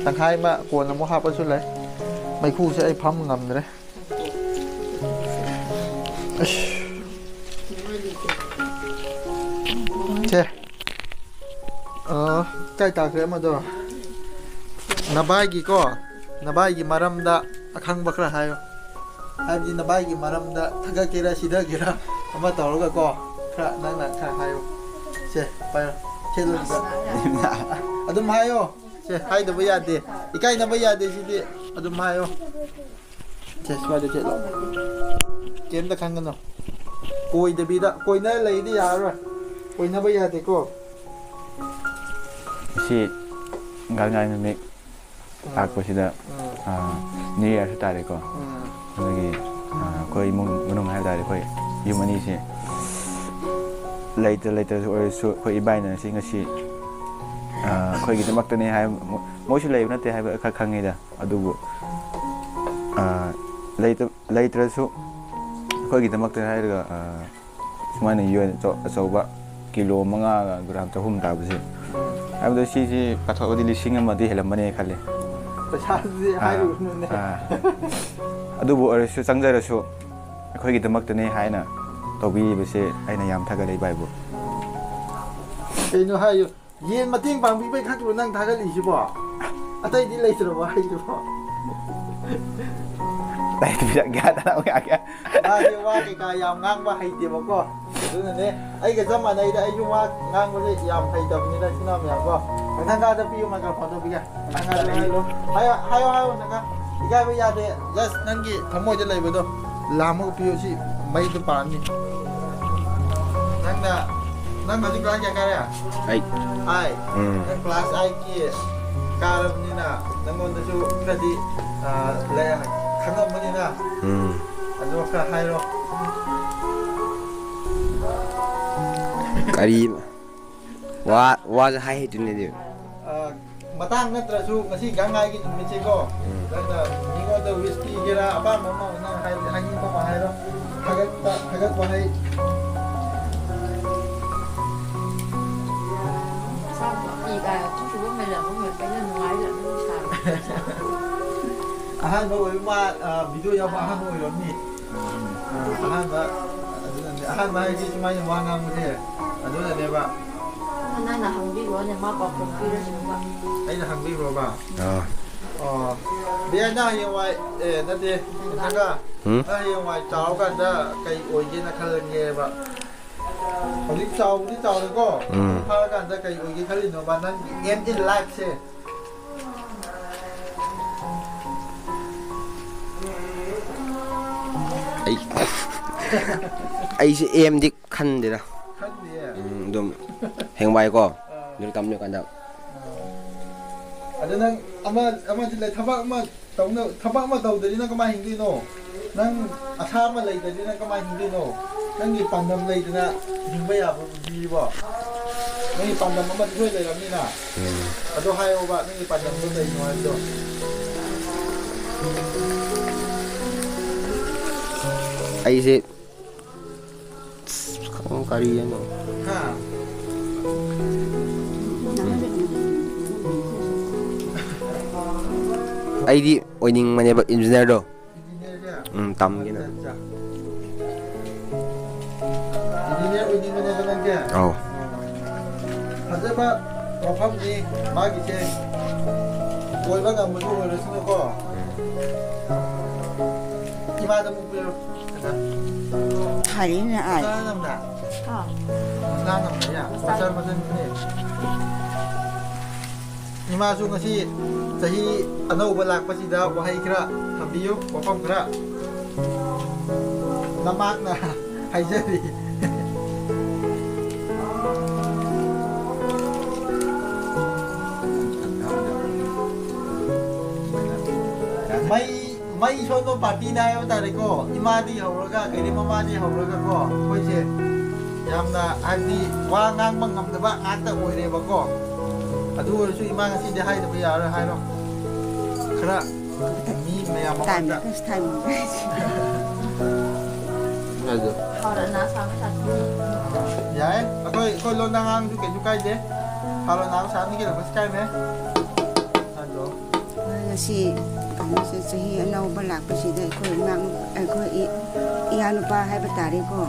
ꯇꯪꯈꯥꯏ ꯑꯃ ꯀꯣꯟꯅ ꯑꯃꯨꯛ ꯍꯥꯞꯄꯁꯨ ꯂꯩ꯫ ꯃꯩꯈꯨꯁꯦ ꯑꯩ ꯐꯝ ꯉꯝꯗ꯭ꯔꯦ꯫ ꯑꯁ꯫ ꯁꯦ꯫ ꯑ, ꯀꯥꯏ ꯇꯥꯈ꯭ꯔꯦ ꯑꯃꯗꯣ? ꯅꯕꯥꯏꯒꯤꯀꯣ, ꯅꯕꯥꯏꯒꯤ ꯃꯔꯝꯗ ꯑꯈꯪꯕ ꯈꯔ ꯍꯥꯏꯌꯣ꯫ ꯍꯥꯏꯕꯗꯤ ꯅꯕꯥꯏꯒꯤ ꯃꯔꯝꯗ ꯊꯥꯒꯠꯀꯦꯔꯥ ꯁꯤꯊꯒꯦꯔꯥ ꯑꯃ ꯇꯧꯔꯒꯀꯣ, ꯈꯔ ꯅꯪꯅ ꯈꯔ ꯍꯥꯏꯌꯣ꯫ ꯁꯦ, ꯄꯥꯏꯌꯣ꯫ ꯊꯦꯠꯂꯣ ꯁꯤꯗ꯫ ꯑꯗꯨꯝ ꯍꯥꯏꯌꯣ꯫ ꯁꯦ, ꯍꯥꯏꯗꯕ ꯌꯥꯗꯦ꯫ ꯏꯀꯥꯏꯅꯕ ꯌꯥꯗꯦ ꯁꯤꯗꯤ꯫ ꯑꯗꯨꯝ ꯍꯥꯏꯌꯣ꯫ ꯁꯦ, ꯁ꯭ꯋꯥꯏꯗ ꯊꯦꯠꯂꯣ꯫ ꯀꯩꯝꯇ ꯈꯟꯒꯅꯨ꯫ ꯀꯣꯏꯗꯕꯤꯗ, ꯀꯣꯏꯅ ꯂꯩꯗꯤ ꯌꯥꯔꯔꯣꯏ꯫ ꯀꯣꯏꯅꯕ ꯌꯥꯗꯦꯀꯣ꯫ ꯁꯤ ꯒꯥꯡꯉꯥꯏ ꯅꯨꯃꯤꯠ ꯎꯝ꯫ ꯂꯥꯛꯄꯁꯤꯗ, ꯎꯝ꯫ ꯑꯥ, New Yearꯁꯨ ꯇꯥꯔꯦꯀꯣ꯫ ꯎꯝ꯫ ꯑꯗꯨꯒꯤ, ꯑꯥ, ꯑꯩꯈꯣꯏ ꯏꯃꯨꯡ ꯃꯅꯨꯡ ꯍꯥꯏꯕ ꯇꯥꯔꯦ, ꯑꯩꯈꯣꯏ ꯌꯨꯝ ꯑꯅꯤꯁꯦ ꯂꯩꯇ ꯂꯩꯇ꯭ꯔꯁꯨ ꯑꯣꯏꯔꯁꯨ ꯑꯩꯈꯣꯏ ꯏꯕꯥꯏꯅ ꯉꯁꯤ, ꯉꯁꯤ, ꯑꯥ, ꯑꯩꯈꯣꯏꯒꯤꯗꯃꯛꯇꯅꯦ ꯍꯥꯏꯕ, ꯃꯣꯏꯁꯨ ꯂꯩꯕ ꯅꯠꯇꯦ ꯍꯥꯏꯕ ꯈꯔ ꯈꯪꯉꯤꯗ꯫ ꯑꯗꯨꯕꯨ, ꯑꯥ, ꯂꯩꯇ-, ꯂꯩꯇ꯭ꯔꯁꯨ ꯑꯩꯈꯣꯏꯒꯤꯗꯃꯛꯇ ꯍꯥꯏꯔꯒ, ꯑꯥ, ꯁꯨꯃꯥꯏꯅ ꯌꯣꯟ ꯑꯆꯧ- ꯑꯆꯧꯕ ꯀꯤꯂꯣ ꯃꯉꯥꯒ ꯒ꯭ꯔꯥꯝ ꯆꯍꯨꯝ ꯇꯥꯕꯁꯦ, ꯍꯥꯏꯕꯗꯤ ꯁꯤꯁꯤ ꯄꯥꯊꯣꯛꯑꯗꯤ ꯂꯤꯁꯤꯡ ꯑꯃꯗꯤ ꯍꯦꯜꯂꯝꯃꯅꯤ ꯈꯜꯂꯦ꯫ ꯄꯩꯁꯥꯁꯤꯗꯤ ꯑꯥ, ꯍꯥꯏꯔꯨꯅꯨꯅꯦ꯫ ꯑꯥ꯫ ꯑꯗꯨꯕꯨ ꯑꯣꯏꯔꯁꯨ, ꯆꯪꯖꯔꯁꯨ, ꯑꯩꯈꯣꯏꯒꯤꯗꯃꯛꯇꯅꯦ ꯍꯥꯏꯅ ꯇꯧꯕꯤꯔꯤꯕꯁꯦ ꯑꯩꯅ ꯌꯥꯝ ꯊꯥꯒꯠꯂꯦ ꯏꯕꯥꯏꯕꯨ꯫ ꯀꯩꯅꯣ ꯍꯥꯏꯌꯨ, ꯌꯦꯟ ꯃꯇꯦꯡ ꯄꯥꯡꯕꯤꯕꯩ ꯈꯛꯇ꯭ꯔꯣ ꯅꯪ ꯊꯥꯒꯠꯂꯤꯁꯤꯕꯣ? ꯑꯇꯩꯗꯤ ꯂꯩꯇ꯭ꯔꯕꯣ ꯍꯥꯏꯁꯤꯕꯣ? ꯂꯩꯇ꯭ꯔꯤꯁꯦ ꯒ꯭ꯌꯥꯟ ꯇꯥꯅ ꯌꯥꯒꯦ꯫ ꯃꯥꯁꯦ ꯋꯥ ꯀꯩꯀꯥ ꯌꯥꯝ ꯉꯥꯡꯕ ꯍꯩꯇꯦꯕꯀꯣ, ꯑꯗꯨꯅꯅꯦ꯫ ꯑꯩꯒ ꯆꯞ ꯃꯥꯟꯅꯩꯗ, ꯑꯩꯁꯨ ꯋꯥ ꯉꯥꯡꯕꯁꯦ ꯌꯥꯝ ꯍꯩꯇꯕꯅꯤꯅ, ꯏꯆꯤꯟ ꯏꯅꯥꯎ ꯃꯌꯥꯝꯀꯣ꯫ ꯃꯊꯪ ꯀꯥꯗ ꯄꯤꯌꯨ, ꯃꯥꯏꯀ꯭ꯔꯣꯐꯣꯟꯗꯣ ꯄꯤꯒꯦ꯫ ꯃꯊꯪ ꯀꯥꯗ ꯍꯥꯏꯌꯣ, ꯍꯥꯏꯌꯣ, ꯍꯥꯏꯌꯣ, ꯃꯊꯪ ꯀꯥ꯫ ꯏꯀꯥꯏꯕ ꯌꯥꯗꯦ, just ꯅꯪꯒꯤ ꯊꯃꯣꯏꯗ ꯂꯩꯕꯗꯣ ꯂꯥꯝꯃꯒ ꯄꯤꯌꯨ, ꯁꯤ ꯃꯩꯗꯣ ꯄꯥꯟꯅꯤ꯫ ꯅꯪꯅ, ꯅꯪ ꯍꯧꯖꯤꯛ ꯀ꯭ꯂꯥꯁ ꯀꯌꯥ ꯀꯥꯔꯦ? ꯑꯩ ꯑꯥꯏ꯫ ꯎꯝ꯫ ꯅꯪ ꯀ꯭ꯂꯥꯁ ꯑꯥꯏꯠꯀꯤ ꯀꯥꯔꯕꯅꯤꯅ ꯅꯪꯉꯣꯟꯗꯁꯨ ꯈꯔꯗꯤ, ꯑꯥ, ꯂꯩ-, ꯈꯪꯉꯝꯃꯅꯤꯅ꯫ ꯎꯝ꯫ ꯑꯗꯣ ꯈꯔ ꯍꯥꯏꯔꯣ꯫ ꯀꯔꯤ ꯋꯥ, ꯋꯥꯁꯨ ꯍꯥꯏ ꯍꯩꯇ꯭ꯔꯤꯅꯦ ꯑꯗꯨ꯫ ꯑꯥ, ꯃꯇꯥꯡ ꯅꯠꯇ꯭ꯔꯁꯨ ꯉꯁꯤ ꯒꯥꯡꯉꯥꯏꯒꯤ ꯅꯨꯃꯤꯠꯁꯦꯀꯣ, ꯎꯝ꯫ ꯅꯪꯅ ꯃꯤꯉꯣꯟꯗ wish ꯄꯤꯒꯦꯔꯥ, ꯑꯄꯥꯝꯕ ꯑꯃ ꯅꯪ ꯍꯥꯏ-, ꯍꯥꯏꯅꯤꯡꯕ ꯑꯃ ꯍꯥꯏꯔꯣ꯫ ꯊꯥꯒꯠꯄ, ꯊꯥꯒꯠ ꯋꯥꯍꯩ꯫ ꯁꯥꯃꯨ ꯃꯄꯤ ꯀꯥꯏ ꯑꯍꯨꯝꯁꯨꯕ ꯃꯦꯂꯥ ꯑꯃ ꯑꯣꯏꯔꯛꯄꯩꯅ ꯅꯨꯡꯉꯥꯏꯔꯦ ꯑꯗꯨꯝ ꯁꯥꯔꯣ꯫ ꯑꯍꯥꯟꯕ ꯑꯣꯏꯕ ꯃꯥ-, ꯑ, video ꯌꯥꯎꯕ ꯑꯍꯥꯟꯕ ꯑꯣꯏꯔꯝꯅꯤ꯫ ꯑ, ꯑꯍꯥꯟꯕ, ꯑꯗꯨꯅꯅꯦ, ꯑꯍꯥꯟꯕ ꯍꯥꯏꯗꯤ ꯁꯨꯃꯥꯏꯅ ꯋꯥ ꯉꯥꯡꯕꯁꯦ, ꯑꯗꯨꯅꯅꯦꯕ꯫ ꯅꯪꯅ ꯍꯪꯕꯤꯔꯣꯅꯦ, ꯃꯥ ꯄꯥꯎꯈꯨꯝ ꯄꯤꯔꯁꯅꯨꯕ꯫ ꯑꯩꯅ ꯍꯪꯕꯤꯈ꯭ꯔꯣꯕ? ꯑꯥ꯫ ꯑꯣ, ꯕꯤꯌꯥꯅ ꯍꯌꯦꯡꯋꯥꯏ, ꯑꯦ, ꯅꯠꯇꯦ, ꯅꯠꯇ꯭ꯔꯒ ꯎꯝ? ꯅꯪ ꯍꯌꯦꯡꯋꯥꯏ ꯆꯥꯎꯔꯀꯥꯟꯗ ꯀꯩ ꯑꯣꯏꯒꯦꯅ ꯈꯜꯂꯒꯦꯕ? ꯍꯧꯖꯤꯛ ꯆꯥꯎꯕꯗꯤ ꯆꯥꯎꯔꯦꯀꯣ, ꯎꯝ꯫ ꯐꯥꯔꯀꯥꯟꯗ ꯀꯩ ꯑꯣꯏꯒꯦ ꯈꯜꯂꯤꯅꯣꯕ? ꯅꯪꯒꯤ aim in lifeꯁꯦ? ꯑꯩ, ꯑꯩꯁꯦ aimꯗꯤ ꯈꯟꯗꯦꯗ꯫ ꯈꯟꯗꯤꯌꯦ? ꯎꯝ, ꯑꯗꯨꯝ ꯍꯌꯦꯡꯋꯥꯏꯀꯣ, ꯑꯥ꯫ ꯂꯥꯏꯔꯤꯛ ꯇꯝꯂꯀꯥꯟꯗ꯫ ꯑꯥ꯫ ꯑꯗꯨ ꯅꯪ ꯑꯃ, ꯑꯃꯗꯤ ꯂꯩ, ꯊꯕꯛ ꯑꯃ ꯇꯧꯅ-, ꯊꯕꯛ ꯑꯃ ꯇꯧꯗ꯭ꯔꯗꯤ ꯅꯪ ꯀꯃꯥꯏ ꯍꯤꯡꯗꯣꯏꯅꯣ? ꯅꯪ ꯑꯁꯥ ꯑꯃ ꯂꯩꯇ꯭ꯔꯗꯤ ꯅꯪ ꯀꯃꯥꯏ ꯍꯤꯡꯗꯣꯏꯅꯣ? ꯅꯪꯒꯤ ꯄꯥꯟꯗꯝ ꯂꯩꯗꯅ ꯍꯤꯡꯕ ꯌꯥꯕ ꯄꯨꯟꯁꯤꯕꯣ? ꯅꯪꯒꯤ ꯄꯥꯟꯗꯝ ꯑꯃꯗꯤ ꯁꯣꯏ ꯂꯩꯔꯝꯅꯤꯅ꯫ ꯎꯝ꯫ ꯑꯗꯣ ꯍꯥꯏꯌꯣꯕ, ꯅꯪꯒꯤ ꯄꯥꯟꯗꯝꯗꯣ ꯀꯩꯅꯣ ꯍꯥꯏꯕꯗꯣ? ꯑꯩꯁꯦ ꯀꯔꯤꯅꯣ? ꯍꯥ? ꯑꯩꯗꯤ ꯑꯣꯏꯅꯤꯡꯕꯅꯦꯕ ꯏꯟꯖꯤꯅꯤꯌꯔꯗꯣ꯫ ꯏꯟꯖꯤꯅꯤꯌꯔꯁꯦ? ꯎꯝ, ꯇꯝꯒꯦꯅ꯫ ꯑꯠꯆꯥ, ꯑꯠꯆꯥ꯫ ꯏꯟꯖꯤꯅꯤꯌꯔ ꯑꯣꯏꯅꯤꯡꯕꯅꯦꯕ ꯅꯪꯁꯦ? ꯑꯧ꯫ ꯐꯖꯕ ꯃꯐꯝꯅꯤ ꯃꯥꯒꯤꯁꯦ꯫ ꯑꯣꯏꯕ ꯉꯝꯕꯁꯨ ꯑꯣꯏꯔꯁꯅꯨꯀꯣ꯫ ꯎꯝ꯫ ꯏꯃꯥꯗ ꯑꯃꯨꯛ ꯄꯤꯔꯣ꯫ ꯐꯔꯦꯅꯦ ꯑꯩ꯫ ꯃꯆꯥ ꯉꯝꯗ? ꯍꯥ? ꯃꯆꯥ ꯉꯝꯗ ꯌꯥ? ꯃꯆꯥ ꯃꯆꯥ ꯃꯆꯥ ꯃꯆꯥ꯫ ꯏꯃꯥꯁꯨ ꯉꯁꯤ ꯆꯍꯤ ꯑꯅꯧꯕ ꯂꯥꯛꯄꯁꯤꯗ ꯋꯥꯍꯩ ꯈꯔ ꯊꯝꯕꯤꯌꯨ, ꯋꯥꯐꯝ ꯈꯔ ꯅꯃꯥꯛꯅ ꯍꯥꯏꯖꯔꯤ꯫ ꯃꯩ ꯃꯩ ꯁꯣꯟꯕ ꯄꯥꯔꯇꯤꯅ ꯍꯥꯏꯕ ꯇꯥꯔꯦꯀꯣ꯫ ꯏꯃꯥꯗꯤ ꯍꯧꯔꯒ, ꯀꯩꯅꯤ, ꯃꯃꯥꯗꯤ ꯍꯧꯔꯒꯀꯣ, ꯑꯩꯈꯣꯏꯁꯦ ꯌꯥꯝꯅ, ꯍꯥꯏꯕꯗꯤ, ꯋꯥ ꯉꯥꯡꯕ ꯉꯝꯗꯕ ꯉꯥꯛꯇ ꯑꯣꯏꯔꯦꯕꯀꯣ꯫ ꯑꯗꯨ ꯑꯣꯏꯔꯁꯨ ꯏꯃꯥ ꯉꯁꯤꯗꯤ ꯍꯥꯏꯗꯕ ꯌꯥꯔꯣꯏ, ꯍꯥꯏꯔꯣ꯫ ꯈꯔ ꯃꯤ ꯃꯌꯥꯝ ꯃꯃꯥꯡꯗ꯫ Time, time. ꯍꯥꯏꯗꯣ꯫ ꯌꯥꯏ, ꯑꯩꯈꯣꯏ, ꯑꯩꯈꯣꯏ ꯂꯣꯟꯗ ꯉꯥꯡꯁꯨ ꯀꯩꯁꯨ ꯀꯥꯏꯗꯦ꯫ ꯍꯥꯎꯔ ꯅꯥꯕ ꯁꯥꯕꯅꯤ ꯀꯩꯅꯣ, ꯀꯩꯁꯨ ꯀꯥꯏꯗꯦ꯫ ꯍꯥꯏꯗꯣ꯫ ꯉꯁꯤ ꯀꯩꯅꯣꯁꯦ, ꯆꯍꯤ ꯑꯅꯧꯕ ꯂꯥꯛꯄꯁꯤꯗ ꯑꯩꯈꯣꯏ ꯏꯅꯥꯎ-, ꯑꯩꯈꯣꯏ ꯏ-, ꯏꯌꯥꯅꯨꯄꯥ ꯍꯥꯏꯕ ꯇꯥꯔꯦꯀꯣ,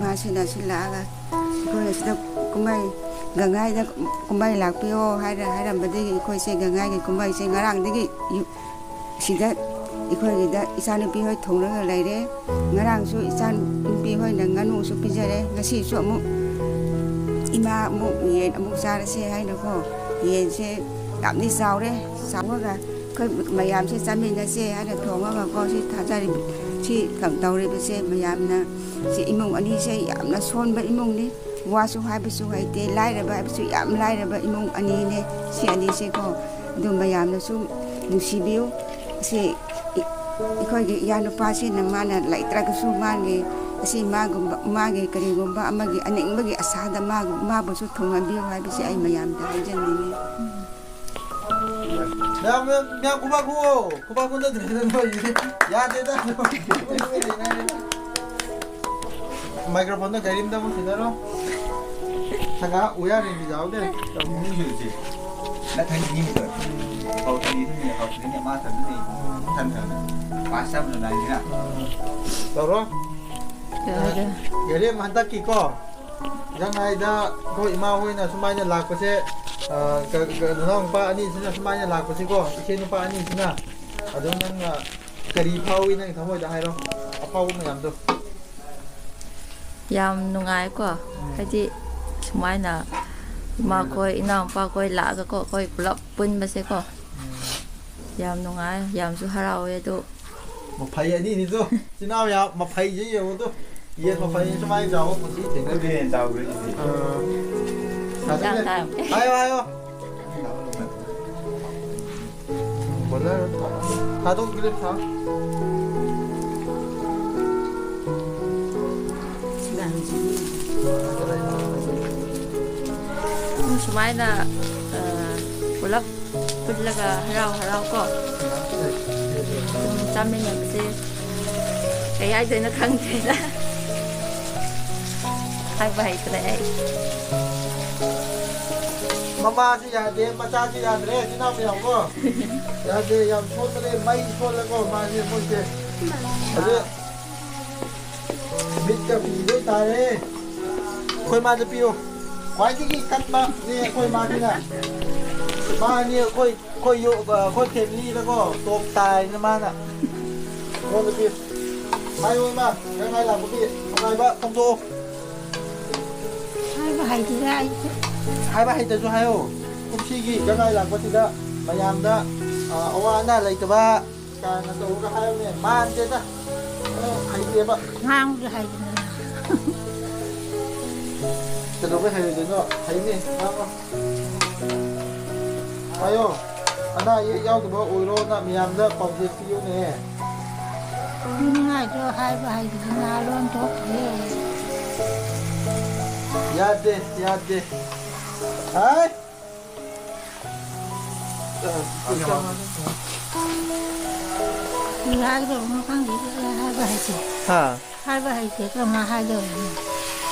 ꯃꯥꯁꯤꯅ ꯁꯤ ꯂꯥꯛꯑꯒ ꯑꯩꯈꯣꯏ ꯑꯁꯤꯗ ꯀꯨꯝꯍꯩ, ꯒꯪꯉꯥꯏꯗ ꯀꯨꯝꯍꯩ ꯂꯥꯛꯄꯤꯌꯣ ꯍꯥꯏꯔ-, ꯍꯥꯏꯔꯝꯕꯗꯒꯤ ꯑꯩꯈꯣꯏꯁꯦ ꯒꯪꯉꯥꯏꯒꯤ ꯀꯨꯝꯍꯩꯁꯦ ꯉꯔꯥꯡꯗꯒꯤ ꯌꯨ-, ꯁꯤꯗ ꯑꯩꯈꯣꯏꯒꯤꯗ ꯏꯆꯥꯅꯨꯄꯤ ꯍꯣꯏ ꯊꯣꯡꯂꯒ ꯂꯩꯔꯦ꯫ ꯉꯔꯥꯡꯁꯨ ꯏꯆꯥꯅꯨꯄꯤ ꯍꯣꯏꯅ ꯉꯥꯅꯨꯁꯨ ꯄꯤꯖꯔꯦ꯫ ꯉꯁꯤꯁꯨ ꯑꯃꯨꯛ ꯏꯃꯥ ꯑꯃꯨꯛ ꯌꯦꯟ ꯑꯃꯨꯛ ꯆꯥꯔꯁꯦ ꯍꯥꯏꯅꯀꯣ, ꯌꯦꯟꯁꯦ ꯌꯥꯝꯗꯤ ꯆꯥꯎꯔꯦ꯫ ꯆꯥꯎꯔꯒ ꯑꯩꯈꯣꯏ ꯃꯌꯥꯝꯁꯦ ꯆꯥꯃꯤꯟꯅꯁꯦ ꯍꯥꯏꯅ ꯊꯣꯡꯉꯒꯀꯣ, ꯁꯤ ꯊꯥꯖꯔꯤꯕ, ꯁꯤ ꯀ-, ꯇꯧꯔꯤꯕꯁꯦ ꯃꯌꯥꯝꯅ, ꯁꯤ ꯏꯃꯨꯡ ꯑꯅꯤꯁꯦ ꯌꯥꯝꯅ ꯁꯣꯟꯕ ꯏꯃꯨꯡꯅꯤ꯫ ꯋꯥꯁꯨ ꯍꯥꯏꯕꯁꯨ ꯍꯩꯇꯦ, ꯂꯥꯏꯔꯕ ꯍꯥꯏꯕꯁꯨ ꯌꯥꯝ ꯂꯥꯏꯔꯕ ꯏꯃꯨꯡ ꯑꯅꯤꯅꯦ ꯁꯤ ꯑꯅꯤꯁꯦꯀꯣ꯫ ꯑꯗꯨ ꯃꯌꯥꯝꯅꯁꯨ ꯅꯨꯡꯁꯤꯕꯤꯌꯨ꯫ ꯁꯤ ꯏ-, ꯑꯩꯈꯣꯏꯒꯤ ꯏꯌꯥꯅꯨꯄꯥꯁꯤꯅ ꯃꯥꯅ ꯂꯩꯇ꯭ꯔꯒꯁꯨ ꯃꯥꯒꯤ, ꯑꯁꯤ ꯃꯥꯒꯨꯝꯕ, ꯃꯥꯒꯤ ꯀꯔꯤꯒꯨꯝꯕ ꯑꯃꯒꯤ ꯑꯅꯤꯡꯕꯒꯤ ꯑꯁꯥꯗ ꯃꯥꯒꯨꯝ-, ꯃꯥꯕꯨꯁꯨ ꯊꯨꯡꯍꯟꯕꯤꯌꯨ ꯍꯥꯏꯕꯁꯦ ꯑꯩ ꯃꯌꯥꯝꯗ ꯍꯥꯏꯖꯅꯤꯡꯉꯤ꯫ ꯃꯌꯥꯝ, ꯃꯌꯥꯝ, ꯃꯌꯥꯝ ꯈꯨꯕꯥꯛ ꯈꯨꯑꯣ꯫ ꯈꯨꯕꯥꯛ ꯈꯨꯅꯗ꯭ꯔꯦꯗ ꯅꯣꯏꯒꯤꯗꯤ꯫ ꯌꯥꯗꯦꯗ꯫ Microphone ꯗꯣ ꯒꯥꯔꯤ ꯑꯃꯗ ꯑꯃꯨꯛ ꯁꯤꯟꯅꯔꯣ꯫ ꯁꯒꯥ ꯎ ꯌꯥꯔꯦ, ꯃꯤ ꯌꯥꯎꯗꯦ꯫ ꯇꯧꯅꯤꯡꯉꯤꯁꯦ ꯍꯧꯖꯤꯛ꯫ ꯅꯊꯟꯒꯤꯅꯤ ꯍꯧꯖꯤꯛ꯫ ꯍꯥꯎꯇ꯭ꯔꯤꯗꯨꯅꯤ, ꯍꯥꯎꯇ꯭ꯔꯤꯅꯦ, ꯃꯥ ꯊꯟꯗꯨꯅꯤ꯫ ꯊꯟ ꯊꯟ꯫ ꯄꯥꯁ ꯆꯥꯕꯅ ꯅꯥꯏꯅꯤꯅ꯫ ꯇꯧꯔꯣ꯫ ꯌꯥꯔꯦ꯫ ꯒꯥꯔꯤ ꯑꯃ ꯍꯟꯗꯛꯀꯤꯀꯣ, ꯒꯪꯍꯥꯏꯗ ꯑꯩꯈꯣꯏ ꯏꯃꯥ ꯍꯣꯏꯅ ꯁꯨꯃꯥꯏꯅ ꯂꯥꯛꯄꯁꯦ, ꯑ, ꯀ-, ꯀ-, ꯅꯅꯥꯎ ꯅꯨꯄꯥ ꯑꯅꯤꯁꯤꯅ ꯁꯨꯃꯥꯏꯅ ꯂꯥꯛꯄꯁꯤꯀꯣ, ꯏꯆꯦ ꯅꯨꯄꯥ ꯑꯅꯤꯁꯤꯅ, ꯑꯗꯨꯝ ꯅꯪꯅ ꯀꯔꯤ ꯐꯥꯎꯏ ꯅꯪꯒꯤ ꯊꯃꯣꯏꯗ ꯍꯥꯏꯔꯣ, ꯑꯐꯥꯎꯕ ꯃꯌꯥꯝꯗꯣ꯫ ꯌꯥꯝ ꯅꯨꯡꯉꯥꯏꯀꯣ, ꯎꯝ꯫ ꯍꯥꯏꯗꯤ ꯁꯨꯃꯥꯏꯅ ꯏꯃꯥꯈꯣꯏ, ꯏꯅꯥꯎꯄꯥꯈꯣꯏ ꯂꯥꯛꯑꯒꯀꯣ, ꯑꯩꯈꯣꯏ ꯄꯨꯂꯞ ꯄꯨꯟꯕꯁꯦꯀꯣ, ꯎꯝ꯫ ꯌꯥꯝ ꯅꯨꯡꯉꯥꯏ, ꯌꯥꯝꯁꯨ ꯍꯔꯥꯎꯋꯦ꯫ ꯑꯗꯣ ꯃꯐꯩ ꯑꯅꯤꯅꯤꯗꯣ, ꯏꯆꯤꯟ ꯏꯅꯥꯎ ꯌꯥꯝ ꯃꯐꯩꯁꯦ ꯌꯦꯡꯉꯨꯗꯣ, ꯌꯦꯟ ꯃꯐꯩ ꯁꯨꯃꯥꯏꯅ ꯆꯥꯎꯕ ꯄꯨꯟꯁꯤ ꯊꯦꯡꯅꯗ꯭ꯔꯤ꯫ ꯑꯗꯨꯅ ꯍꯦꯟꯅ ꯆꯥꯎꯈ꯭ꯔꯦ ꯁꯤꯗꯤ꯫ ꯑꯥ꯫ ꯌꯥꯝ ꯇꯥꯏ꯫ ꯍꯥꯏꯌꯣ, ꯍꯥꯏꯌꯣ꯫ ꯕꯣꯂꯔ ꯊꯥ-, ꯊꯥꯗꯣꯛꯈꯤꯕ ꯊꯥ꯫ ꯁꯨꯃꯥꯏꯅ, ꯑ, ꯄꯨꯂꯞ ꯄꯨꯜꯂꯒ ꯍꯔꯥꯎ ꯍꯔꯥꯎ ꯀꯣ ꯑꯗꯨꯝ ꯆꯥꯃꯤꯟꯅꯕꯁꯦ ꯀꯩ ꯍꯥꯏꯗꯣꯏꯅꯣ ꯈꯪꯗ꯭ꯔꯦꯗ꯫ ꯍꯥꯏꯕ ꯍꯩꯇ꯭ꯔꯦ ꯑꯩ꯫ ꯃꯃꯥꯁꯨ ꯌꯥꯗꯦ, ꯃꯆꯥꯁꯨ ꯌꯥꯗ꯭ꯔꯦ, ꯏꯆꯤꯟ ꯏꯅꯥꯎ ꯃꯌꯥꯝ ꯀꯣ꯫ ꯌꯥꯗꯦ, ꯌꯥꯝ ꯁꯣꯟꯕꯅꯦ, ꯃꯩ ꯁꯣꯜꯂꯦꯀꯣ ꯃꯥꯁꯦ, ꯃꯣꯏꯁꯦ꯫ ꯑꯗꯨ ꯃꯤꯠꯀ ꯄꯤꯕ ꯇꯥꯔꯦ꯫ ꯑꯩꯈꯣꯏ ꯃꯥꯗ ꯄꯤꯌꯨ꯫ ꯈ꯭ꯋꯥꯏꯗꯒꯤ ꯀꯟꯕꯅꯦ ꯑꯩꯈꯣꯏ ꯃꯥꯁꯤꯅ꯫ ꯃꯥꯅꯤ ꯑꯩꯈꯣꯏ, ꯑꯩꯈꯣꯏ ꯌꯣ-, ꯑꯩꯈꯣꯏ ꯐꯦꯃꯤꯂꯤꯗꯀꯣ ꯇꯣꯞ ꯇꯥꯏꯅ ꯃꯥꯅ꯫ ꯑꯩꯉꯣꯟꯗ ꯄꯤꯌꯨ꯫ ꯍꯥꯏꯌꯨ ꯏꯃꯥ, ꯒꯪꯍꯥꯏ ꯂꯥꯛꯄꯒꯤ ꯅꯨꯡꯉꯥꯏꯕ ꯐꯣꯡꯗꯣꯛꯑꯣ꯫ ꯍꯥꯏꯕ ꯍꯩꯇꯦꯗ ꯑꯩꯁꯨ꯫ ꯍꯥꯏꯕ ꯍꯩꯇ꯭ꯔꯁꯨ ꯍꯥꯏꯌꯣ꯫ ꯀꯨꯝꯁꯤꯒꯤ ꯒꯪꯍꯥꯏ ꯂꯥꯛꯄꯁꯤꯗ ꯃꯌꯥꯝꯗ, ꯑ, ꯑꯋꯥ ꯑꯅꯥ ꯂꯩꯇꯕ, ꯀꯥꯏꯅ ꯇꯧꯔꯒ ꯍꯥꯏꯕꯅꯦ, ꯃꯥꯟꯗꯦꯗ꯫ ꯑꯣ, ꯍꯩꯇꯦꯕ꯫ ꯉꯥꯡꯕꯁꯨ ꯍꯩꯇꯅ꯫ ꯀꯩꯗꯧꯕꯩ ꯍꯩꯔꯣꯏꯗꯣꯏꯅꯣ? ꯍꯩꯅꯤ, ꯉꯥꯡꯉꯣ꯫ ꯍꯥꯏꯌꯣ꯫ ꯑꯅꯥ ꯑꯌꯦꯛ ꯌꯥꯎꯗꯕ ꯑꯣꯏꯔꯣꯅ ꯃꯌꯥꯝꯗ ꯄꯥꯎꯖꯦꯜ ꯄꯤꯌꯨꯅꯦ꯫ ꯅꯤꯡꯉꯥꯏꯗꯣ ꯍꯥꯏꯕ ꯍꯩꯇꯗꯅ ꯂꯣꯟ ꯊꯣꯛꯇ꯭ꯔꯦ꯫ ꯌꯥꯗꯦ, ꯌꯥꯗꯦ꯫ ꯍꯥꯏ! ꯀꯔꯤ ꯍꯥꯏꯒꯗꯕꯅꯣ ꯈꯪꯗꯦ, ꯀꯔꯤ ꯍꯥꯏꯕ ꯍꯩꯇꯦ꯫ ꯍꯥ? ꯍꯥꯏꯕ ꯍꯩꯇꯦ, ꯀꯔꯝꯍꯥꯏꯅ ꯍꯥꯏꯗꯧꯔꯤꯅꯣ?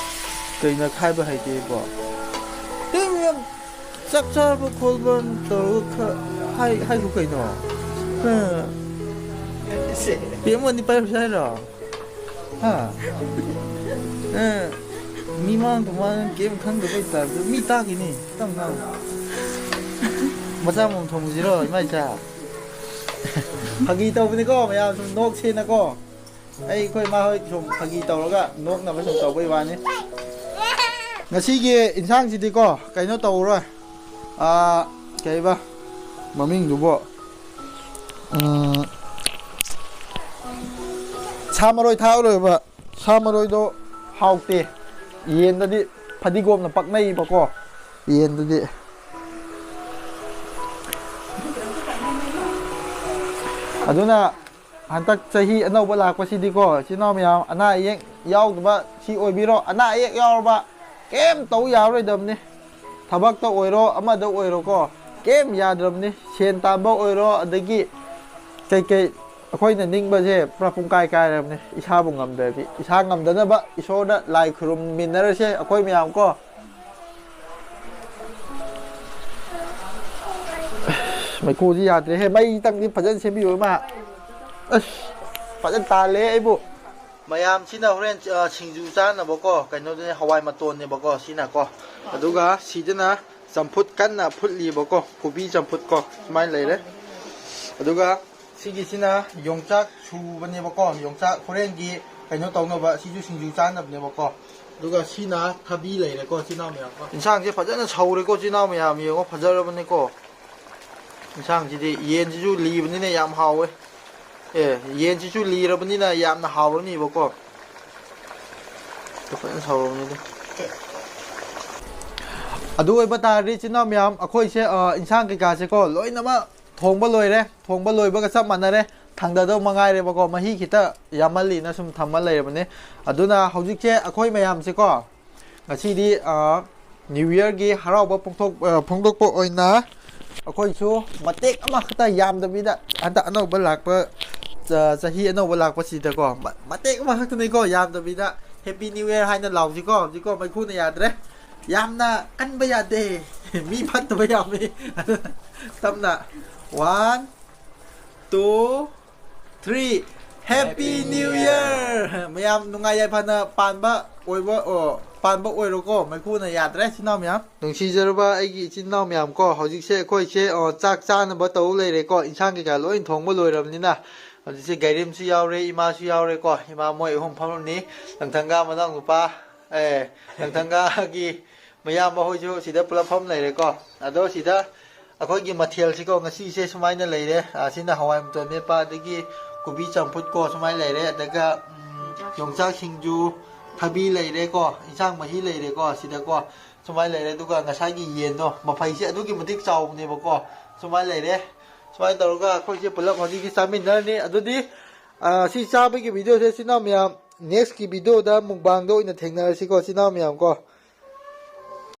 ꯀꯩꯅꯣ ꯈꯥꯏꯕ ꯍꯩꯇꯦꯕꯣ? ꯇꯤꯡ ꯌꯥꯝ ꯆꯥꯛ ꯆꯥꯔꯕ ꯈꯣꯠꯂꯕ ꯇꯧꯔꯒ ꯈꯔ ꯍꯥꯏ-, ꯍꯥꯏꯈꯣ ꯀꯩꯅꯣ? ꯑ꯫ ꯄꯦꯝꯃꯅꯤ ꯄꯥꯏꯔꯨꯁꯦ ꯍꯥꯏꯔꯣ? ꯍꯥ? ꯑ, ꯃꯤꯃꯥꯡ ꯇꯨꯃꯥꯡ ꯀꯩꯝ ꯈꯪꯗꯕꯩ ꯇꯥꯏꯞꯇ ꯃꯤ ꯇꯥꯈꯤꯅꯤ꯫ ꯇꯞ ꯉꯥꯡꯉꯨ꯫ ꯃꯆꯥ ꯃꯃꯝ ꯊꯣꯡꯉꯨꯁꯤꯔꯣ, ꯏꯃꯥ ꯏꯆꯥ? ꯐꯥꯒꯤ ꯇꯧꯕꯅꯤꯀꯣ, ꯃꯌꯥꯝ ꯁꯨꯝ ꯅꯣꯛꯁꯦꯅꯀꯣ꯫ ꯑꯩ ꯑꯩꯈꯣꯏ ꯃꯥ ꯍꯣꯏ ꯁꯨꯝ ꯐꯥꯒꯤ ꯇꯧꯔꯒ ꯅꯣꯛꯅꯕ ꯁꯨꯝ ꯇꯧꯕꯩ ꯋꯥꯅꯤ꯫ ꯉꯁꯤꯒꯤ ꯏꯟꯁꯥꯡꯁꯤꯗꯤꯀꯣ, ꯀꯩꯅꯣ ꯇꯧꯔꯣꯏ꯫ ꯑꯥ, ꯀꯩꯕ ꯃꯃꯤꯡꯗꯨꯕꯣ? ꯎꯝ, ꯁꯥ ꯃꯔꯣꯏ ꯊꯥꯛꯑꯔꯣꯏꯕ꯫ ꯁꯥ ꯃꯔꯣꯏꯗꯣ ꯍꯥꯎꯇꯦ꯫ ꯌꯦꯟꯗꯗꯤ ꯐꯗꯤꯒꯣꯝꯅ ꯄꯛꯅꯩꯕꯀꯣ꯫ ꯌꯦꯟꯗꯗꯤ꯫ ꯑꯗꯨꯅ ꯍꯟꯗꯛ ꯆꯍꯤ ꯑꯅꯧꯕ ꯂꯥꯛꯄꯁꯤꯗꯤꯀꯣ, ꯏꯆꯤꯟ ꯏꯅꯥꯎ ꯃꯌꯥꯝ, ꯑꯅꯥ ꯑꯌꯦꯛ ꯌꯥꯎꯗꯕ ꯁꯤ ꯑꯣꯏꯕꯤꯔꯣ꯫ ꯑꯅꯥ ꯑꯌꯦꯛ ꯌꯥꯎꯔꯕ ꯀꯩꯝ ꯇꯧ ꯌꯥꯔꯔꯣꯏꯗꯕꯅꯤ꯫ ꯊꯕꯛꯇ ꯑꯣꯏꯔꯣ, ꯑꯃꯗ ꯑꯣꯏꯔꯣꯀꯣ, ꯀꯩꯝ ꯌꯥꯗ꯭ꯔꯕꯅꯤ꯫ ꯁꯦꯟ ꯇꯥꯟꯕ ꯑꯣꯏꯔꯣ, ꯑꯗꯒꯤ ꯀꯩꯀꯩ ꯑꯩꯈꯣꯏꯅ ꯅꯤꯡꯕꯁꯦ ꯄꯨꯔꯥ ꯄꯨꯡꯀꯥꯏ ꯀꯥꯏꯔꯕꯅꯤ, ꯏꯁꯥꯕꯨ ꯉꯝꯗ꯭ꯔꯗꯤ꯫ ꯏꯁꯥ ꯉꯝꯗꯅꯕ ꯏꯁꯣꯔꯗ ꯂꯥꯏ ꯈꯨꯔꯨꯝꯃꯤꯟꯅꯔꯁꯦ ꯑꯩꯈꯣꯏ ꯃꯌꯥꯝ ꯀꯣ꯫ ꯃꯩꯈꯨꯁꯤ ꯌꯥꯗ꯭ꯔꯦꯍꯦ, ꯃꯩꯇꯪꯗꯤ ꯐꯖꯅ ꯁꯦꯝꯕꯤꯌꯨ ꯏꯃꯥ꯫ ꯑꯁ, ꯐꯖꯅ ꯇꯥꯜꯂꯦ ꯑꯩꯕꯨ꯫ ꯃꯌꯥꯝꯁꯤꯅ ꯍꯣꯔꯦꯟ, ꯑ, ꯁꯤꯡꯖꯨ ꯆꯥꯅꯕꯀꯣ, ꯀꯩꯅꯣꯗꯨꯅꯦ, ꯍꯋꯥꯏ ꯃꯇꯣꯟꯅꯦꯕꯀꯣ, ꯁꯤꯅꯀꯣ꯫ ꯑꯗꯨꯒ ꯁꯤꯗꯅ ꯆꯝꯐꯨꯠ ꯀꯟꯅ ꯐꯨꯠꯂꯤꯕꯀꯣ, ꯀꯣꯕꯤ ꯆꯝꯐꯨꯠꯀꯣ, ꯁꯨꯃꯥꯏꯅ ꯂꯩꯔꯦ꯫ ꯑꯗꯨꯒ ꯁꯤꯒꯤꯁꯤꯅ ꯌꯣꯡꯆꯥꯛ ꯁꯨꯕꯅꯦꯕꯀꯣ, ꯌꯣꯡꯆꯥꯛ ꯍꯣꯔꯦꯟꯒꯤ ꯀꯩꯅꯣ ꯇꯧꯅꯕ, ꯁꯤꯁꯨ ꯁꯤꯡꯖꯨ ꯆꯥꯅꯕꯅꯦꯕꯀꯣ꯫ ꯑꯗꯨꯒ ꯁꯤꯅ ꯊꯕꯤ ꯂꯩꯔꯦꯀꯣ, ꯏꯆꯤꯟ ꯏꯅꯥꯎ ꯃꯌꯥꯝꯀꯣ꯫ ꯏꯟꯁꯥꯡꯁꯦ ꯐꯖꯅ ꯁꯧꯔꯦꯀꯣ, ꯏꯆꯤꯟ ꯏꯅꯥꯎ ꯃꯌꯥꯝ, ꯌꯦꯡꯉꯣ, ꯐꯖꯔꯕꯅꯦꯀꯣ꯫ ꯏꯟꯁꯥꯡꯁꯤꯗꯤ, ꯌꯦꯟꯁꯤꯁꯨ ꯂꯤꯕꯅꯤꯅ ꯌꯥꯝ ꯍꯥꯎꯋꯦ꯫ ꯑꯦ, ꯌꯦꯟꯁꯤꯁꯨ ꯂꯤꯔꯕꯅꯤꯅ ꯌꯥꯝꯅ ꯍꯥꯎꯔꯅꯤꯕꯀꯣ꯫ ꯐꯖꯅ ꯁꯧꯔꯕꯅꯤꯗ꯫ ꯑꯗꯨ ꯑꯣꯏꯕ ꯇꯥꯔꯗꯤ, ꯏꯆꯤꯟ ꯏꯅꯥꯎ ꯃꯌꯥꯝ, ꯑꯩꯈꯣꯏꯁꯦ, ꯑ, ꯏꯟꯁꯥꯡ ꯀꯩꯀꯥꯁꯦꯀꯣ, ꯂꯣꯏꯅꯃꯛ ꯊꯣꯡꯕ ꯂꯣꯏꯔꯦ꯫ ꯊꯣꯡꯕ ꯂꯣꯏꯕꯒ ꯆꯞ ꯃꯥꯟꯅꯔꯦ꯫ ꯊꯥꯡꯗꯗꯧ ꯃꯉꯥꯏꯔꯦꯕꯀꯣ꯫ ꯃꯍꯤ ꯈꯤꯇ ꯌꯥꯝꯃꯜꯂꯤꯅ ꯁꯨꯝ ꯊꯝꯃ ꯂꯩꯔꯕꯅꯦ꯫ ꯑꯗꯨꯅ ꯍꯧꯖꯤꯛꯁꯦ ꯑꯩꯈꯣꯏ ꯃꯌꯥꯝꯁꯦꯀꯣ, ꯉꯁꯤꯗꯤ, ꯑ, New Yearꯒꯤ ꯍꯔꯥꯎꯕ ꯐꯣꯡꯗꯣꯛ-, ꯑ, ꯐꯣꯡꯗꯣꯛꯄ ꯑꯣꯏꯅ ꯑꯩꯈꯣꯏꯁꯨ ꯃꯇꯦꯛ ꯑꯃꯈꯛꯇ ꯌꯥꯝꯗꯕꯤꯗ, ꯍꯟꯗꯛ ꯑꯅꯧꯕ ꯂꯥꯛꯄ ꯑ, ꯆꯍꯤ ꯑꯅꯧꯕ ꯂꯥꯛꯄꯁꯤꯗꯀꯣ, ꯃ-, ꯃꯇꯦꯛ ꯑꯃꯈꯛꯇꯅꯤꯀꯣ, ꯌꯥꯝꯗꯕꯤꯗ Happy New Year ꯍꯥꯏꯅ ꯂꯥꯎꯁꯤꯀꯣ꯫ ꯍꯧꯖꯤꯛꯀꯣ ꯃꯩꯈꯨꯅ ꯌꯥꯗ꯭ꯔꯦ, ꯌꯥꯝꯅ ꯀꯟꯕ ꯌꯥꯗꯦ꯫ ꯃꯤ ꯐꯠꯇꯕ ꯌꯥꯝꯃꯤ꯫ ꯇꯞꯅ꯫ One, two, three. Happy New Year! ꯃꯌꯥꯝ ꯅꯨꯡꯉꯥꯏ ꯌꯥꯏꯐꯅ ꯄꯥꯟꯕ ꯑꯣꯏꯕ, ꯑꯣ, ꯄꯥꯟꯕ ꯑꯣꯏꯔꯣꯀꯣ꯫ ꯃꯩꯈꯨꯅ ꯌꯥꯗ꯭ꯔꯦ, ꯏꯆꯤꯟ ꯏꯅꯥꯎ ꯃꯌꯥꯝ꯫ ꯅꯨꯡꯁꯤꯖꯔꯕ ꯑꯩꯒꯤ ꯏꯆꯤꯟ ꯏꯅꯥꯎ ꯃꯌꯥꯝ ꯀꯣ, ꯍꯧꯖꯤꯛꯁꯦ ꯑꯩꯈꯣꯏꯁꯦ, ꯑꯣ, ꯆꯥꯛ ꯆꯥꯅꯕ ꯇꯧ ꯂꯩꯔꯦꯀꯣ꯫ ꯏꯟꯁꯥꯡ ꯀꯩꯀꯥ ꯂꯣꯏ ꯊꯣꯡꯕ ꯂꯣꯏꯔꯕꯅꯤꯅ ꯍꯧꯖꯤꯛꯁꯦ ꯒꯥꯏꯔꯦꯝꯁꯨ ꯌꯥꯎꯔꯦ, ꯏꯃꯥꯁꯨ ꯌꯥꯎꯔꯦꯀꯣ꯫ ꯏꯃꯥ ꯃꯣꯏ ꯑꯍꯨꯝ ꯐꯝꯂꯝꯅꯤ꯫ ꯂꯪꯊꯪꯒ ꯃꯅꯥꯎ ꯅꯨꯄꯥ, ꯑꯦ, ꯂꯪꯊꯪꯒꯒꯤ ꯃꯌꯥꯝꯕ ꯍꯣꯏꯁꯨ ꯁꯤꯗ ꯄꯨꯂꯞ ꯐꯝ ꯂꯩꯔꯦꯀꯣ꯫ ꯑꯗꯣ ꯁꯤꯗ ꯑꯩꯈꯣꯏꯒꯤ ꯃꯊꯦꯜꯁꯤꯀꯣ, ꯉꯁꯤꯁꯦ ꯁꯨꯃꯥꯏꯅ ꯂꯩꯔꯦ꯫ ꯑ, ꯁꯤꯅ ꯍꯋꯥꯏ ꯃꯇꯣꯟ ꯃꯦꯠꯄ, ꯑꯗꯒꯤ ꯀꯣꯕꯤ ꯆꯝꯐꯨꯠ ꯀꯣ, ꯁꯨꯃꯥꯏꯅ ꯂꯩꯔꯦ꯫ ꯑꯗꯨꯒ, ꯎꯝ, ꯌꯣꯡꯆꯥꯛ ꯁꯤꯡꯖꯨ, ꯊꯕꯤ ꯂꯩꯔꯦꯀꯣ, ꯏꯟꯁꯥꯡ ꯃꯍꯤ ꯂꯩꯔꯦꯀꯣ, ꯁꯤꯗꯀꯣ꯫ ꯁꯨꯃꯥꯏꯅ ꯂꯩꯔꯦ꯫ ꯑꯗꯨꯒ ꯉꯁꯥꯏꯒꯤ ꯌꯦꯟꯗꯣ, ꯃꯐꯩꯁꯦ ꯑꯗꯨꯛꯀꯤ ꯃꯇꯤꯛ ꯆꯥꯎꯕꯅꯦꯕꯀꯣ꯫ ꯁꯨꯃꯥꯏꯅ ꯂꯩꯔꯦ꯫ ꯁꯨꯃꯥꯏꯅ ꯇꯧꯔꯒ ꯑꯩꯈꯣꯏꯁꯦ ꯄꯨꯂꯞ ꯍꯧꯖꯤꯛꯇꯤ ꯆꯥꯃꯤꯟꯅꯔꯅꯤ꯫ ꯑꯗꯨꯗꯤ, ꯑ, ꯁꯤ ꯆꯥꯕꯒꯤ videoꯁꯦ ꯏꯆꯤꯟ ꯏꯅꯥꯎ ꯃꯌꯥꯝ, nextꯀꯤ videoꯗ mukbangꯗ ꯑꯣꯏꯅ ꯊꯦꯡꯅꯔꯁꯤꯀꯣ, ꯏꯆꯤꯟ ꯏꯅꯥꯎ ꯃꯌꯥꯝ ꯀꯣ꯫